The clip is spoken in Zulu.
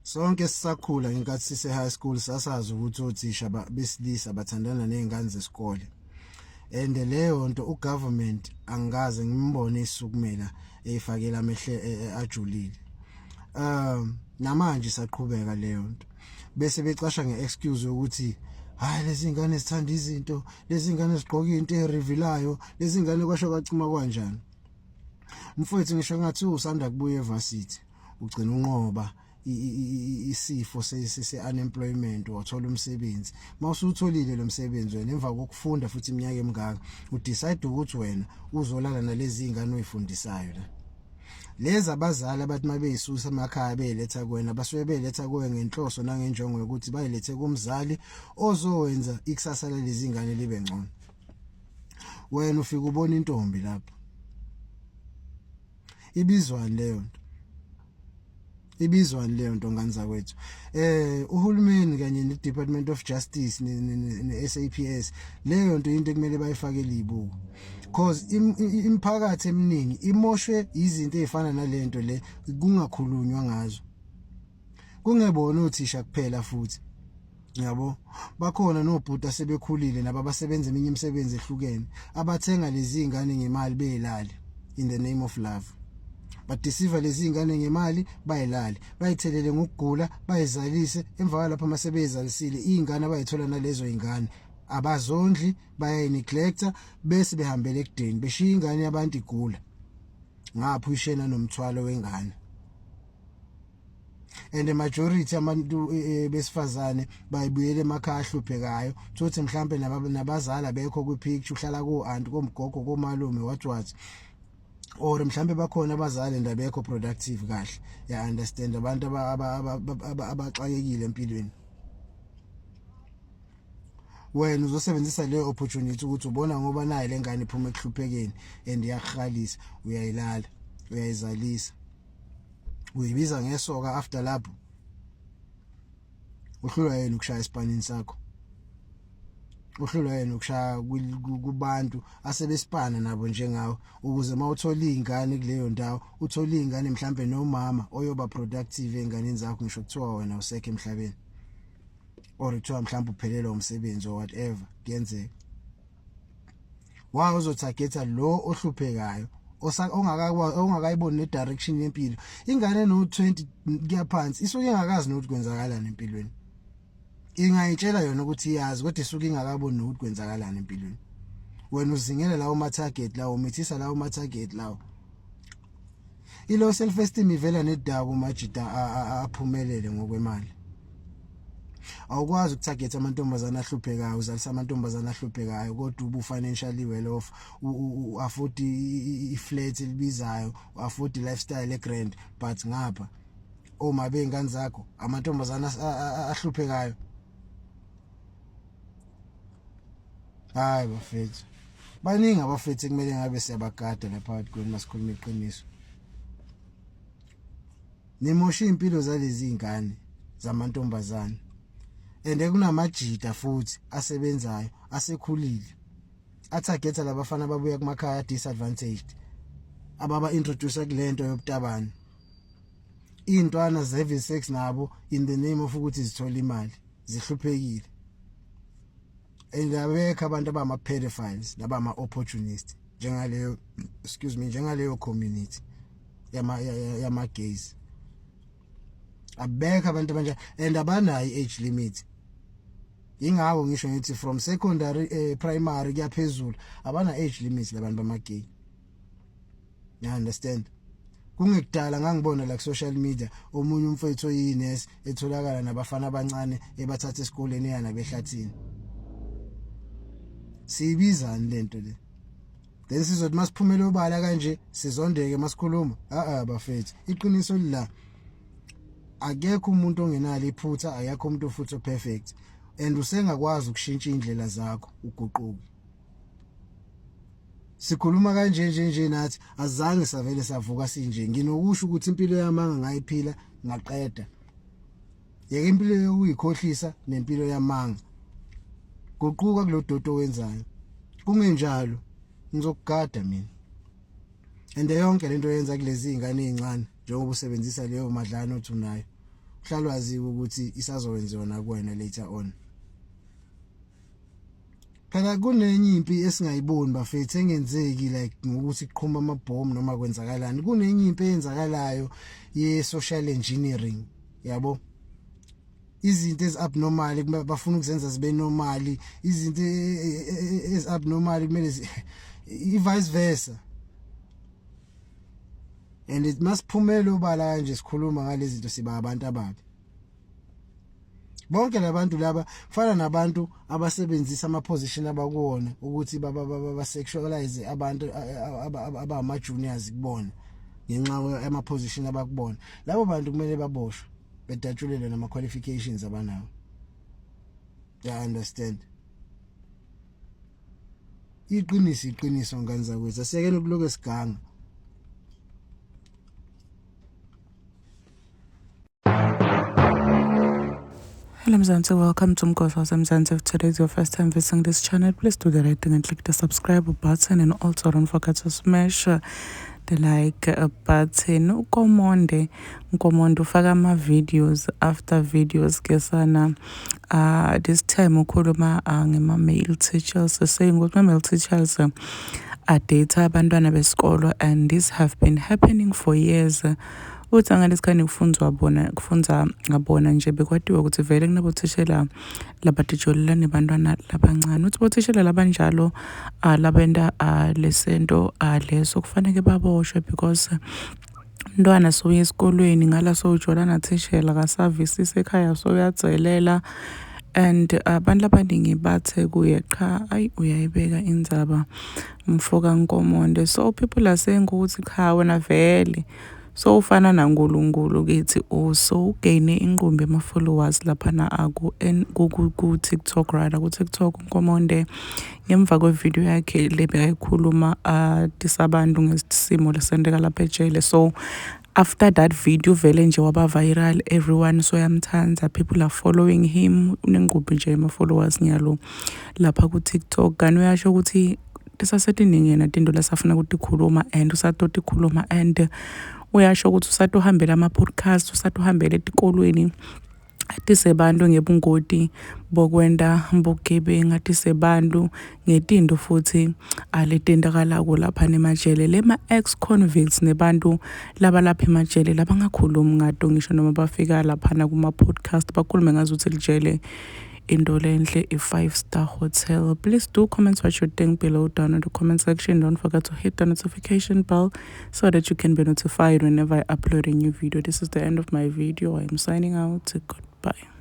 Sonke sisakhula ngenkathi sise high school sasazi ukuthi othisha besilisa bathandana nezingane zesikole. And leyo nto ugovernment angikaze ngimbone isukumela eyifakela amehle ajulile. Namanje isaqhubeka leyo nto. Bese becasha ngeexcuse yokuthi hayi, lezi ngane zithanda izinto, lezi ngane zigqoka into erevealayo, lezi ngane kwasho kwacima kanjani. Mfowethu, ngisho ngathi usanda kubuya evarsity, ugcina unqoba isifo se-unemployment, wathola umsebenzi. Mawusutholile lo msebenzi wena emva kokufunda futhi iminyaka emingaka, udecide ukuthi wena uzolala nalezi ingane oyifundisayo la. Lezi abazali abathi mabeyisusa emakhaya beyiletha kuwena, basuke beyiletha kuwe ngenhloso nangenjongo yokuthi bayilethe kumzali ozowenza ikusasa lalezi ingane libe ngcono. Wena ufika ubona intombi lapho, ibizwani leyo nto? Ibizwani leyo nto, ngane zakwethu? Uhulumeni kanye ne Department of Justice ne SAPS, leyo nto into ekumele bayifakele ibuko, cause imiphakathi eminingi imoshwe izinto ezifana nalento le kungakhulunywa ngazo. Kungebona othisha kuphela futhi, yabo, bakhona nobhuti asebekhulile nabo abasebenza eminye imisebenzi ehlukene, abathenga lezi ingane ngemali beyilale in the name of love. Badeceive lezi ingane ngemali, bayilale, bayithelele ngokugula, bayizalise. Emva kwalapho mase beyizalisile izingane, abayithola nalezo ingane abazondli, bayayineglecta, bese behambele ekudeni, beshiya ingane yabantu igula ngapha, uyishena nomthwalo wengane. And the majority abantu besifazane bayibuyela emakhaya ahluphekayo, thothi mhlambe nabazali abekho kwi-picture, uhlala ko-anti, komgogo, komalume, what what, or mhlambe bakhona abazali ndabekho productive kahle, ya understand, abantu abaxakekile empilweni. Wena uzosebenzisa leyo opportunity ukuthi ubona ngoba naye lengane iphuma ekuhluphekeni and iyakuhalisa, uyayilala, uyayizalisa, uyibiza ngesoka. After lapho uhlulwa yena ukushaya isipanini sakho, uhlulwa yena ukushaya kubantu asebesipana nabo njengawe, ukuze mawuthola izingane kuleyo ndawo, uthola izingane mhlambe nomama oyoba productive einganeni zakho, ngisho kuthiwa wena usekho emhlabeni or kuthiwa mhlawumbe uphelelwa umsebenzi or whatever kuyenzeka. Why uzotargeta lo ohluphekayo, ongakayiboni ne direction yempilo? Ingane no 20 kuya phansi isuke ingakazi nokuthi kwenzakalani empilweni. Ingayitshela yona ukuthi iyazi, kodwa isuke ingakaboni nokuthi kwenzakalani empilweni. Wena uzingela lawo ma target lawo, umithisa lawo ma target lawo. Ilo self esteem ivela nedako majida aphumelele ngokwemali. Awukwazi ukutarget amantombazana ahluphekayo, uzalisa amantombazana ahluphekayo, kodwa ubu financially well off, u-afford i-flat elibizayo, u-afford i-lifestyle egrand, but ngapha oma bey'ngane zakho amantombazana ahluphekayo. Hayi bafethu, baningi abafethu ekumele ngabe siyabagada lapha phakathi kwenu. Masikhuluma iqiniso, nimosha impilo zalezi ingane zamantombazane. And kunamajida futhi asebenzayo asekhulile atargeta labafana babuya kumakhaya disadvantaged, ababa introduce kulento yobutabane. Intwana ze sex nabo in the name of ukuthi zithola imali, zihluphekile. And abekho abantu abama pedophiles nabama opportunists njengaleyo, excuse me, njengaleyo community yama gays. Abekho abantu abanje and abanayo age limit. Ingakho ngisho ngithi from secondary, primary kuyaphezulu, abana age limit labantu bama gay, you understand? Kungekudala ngangibona la ku social media omunye umfethu oyinesi etholakala nabafana abancane, ebathatha esikoleni yana behlathini. Siyibizani lento le? Then sizothi masiphumele obala kanje sizondeke masikhuluma. A a bafethu, iqiniso lila, akekho umuntu ongenalo iphutha, akekho umuntu futhi perfect, and usengakwazi ukushintsha indlela zakho, uguquke. Sikhuluma kanje nje nje nathi azange savele savuka sinje. Nginokusho ukuthi impilo yamanga ngayiphila ngaqeda. Yeke impilo yokuyikhohlisa nempilo yamanga. Guquka kulo doto owenzayo, kungenjalo ngizokugada mina. And yonke lento oyenza kulezi ingane ezincane, njengoba usebenzisa leyo madlana othi unayo. Uhlale wazi ukuthi isazokwenziwa nakuwena later on. Phela kunenye impi esingayiboni bafethu engenzeki like ngokuthi kuqhuma amabhomu noma kwenzakalani. Kunenye impi eyenzakalayo ye social engineering yabo. Izinto ezi-abnormal bafuna ukuzenza zibe normal, izinto ezi-abnormal kumele i-vice versa. And it masiphumele obala kanje sikhuluma ngalezi zinto siba abantu ababi. Bonke labantu laba kufana nabantu abasebenzisa ama position abakuwona ukuthi baba sexualize abantu abama juniors kubona ngenxa yama position abakubona. Labo bantu kumele baboshwe bedatshulelwe nama qualifications abanawo. You understand? Iqiniso iqiniso ngane zakwethu, asiyekeni ukuloku esiganga. Hello Mzansi, welcome to Mgosi Mzansi. If today is your first time visiting this channel, please do the right thing and click the subscribe button, and also don't forget to smash the like button. Ukomonde, Nkomonde ufaka ama videos after videos kesana. This time ukhuluma ngema male teachers, saying ukuthi male teachers adate abantwana besikolo, and this have been happening for years. Uthi ngalesikhathi kufunzwa bona, kufunza ngabona nje bekwatiwa ukuthi vele kunabothishela labatijolela nebantwana labancane. Uthi bothishela labanjalo labenta lesento leso kufanele baboshwe, because umntwana soya esikolweni ngala sowujola nathishela kasavisisi ekhaya soyadzelela. And abantu abaningi bathe kuye cha, ayi uyayibeka indzaba mfoka Nkomonde. So people are saying ukuthi cha wena vele so ufana naNkulunkulu kithi, so ugaine inqumbi ama followers laphana ku TikTok, rather ku TikTok. Nkomonde ngemva kwevideo yakhe le bekayikhuluma disabantu ngesimo lesenteka lapha ejele. So after that video vele nje waba viral, everyone so yamthanda, people are following him, unengqumbi nje ama followers nyalo lapha ku TikTok. Kanti uyasho ukuthi tisasetiningi yena tinto lasafuna ukutikhuluma, and usatotikhuluma, and uyasho ukuthi usatohambela ama-podcast, usatohambela etikolweni atise bantu ngebungoti bokwenta bugebengu, atise bantu ngetinto futhi aletentakalako lapha nemajele lema ex-convicts nebantu laba lapha emajele labangakhulumi ngato ngisho noma bafika laphana kuma-podcast bakhulume ngazo ukuthi lijele into lenhle, i-5-star hotel. Please do comment what you think below down in the comment section. Don't forget to hit the notification bell so that you can be notified whenever I upload a new video. This is the end of my video. I am signing out. Goodbye.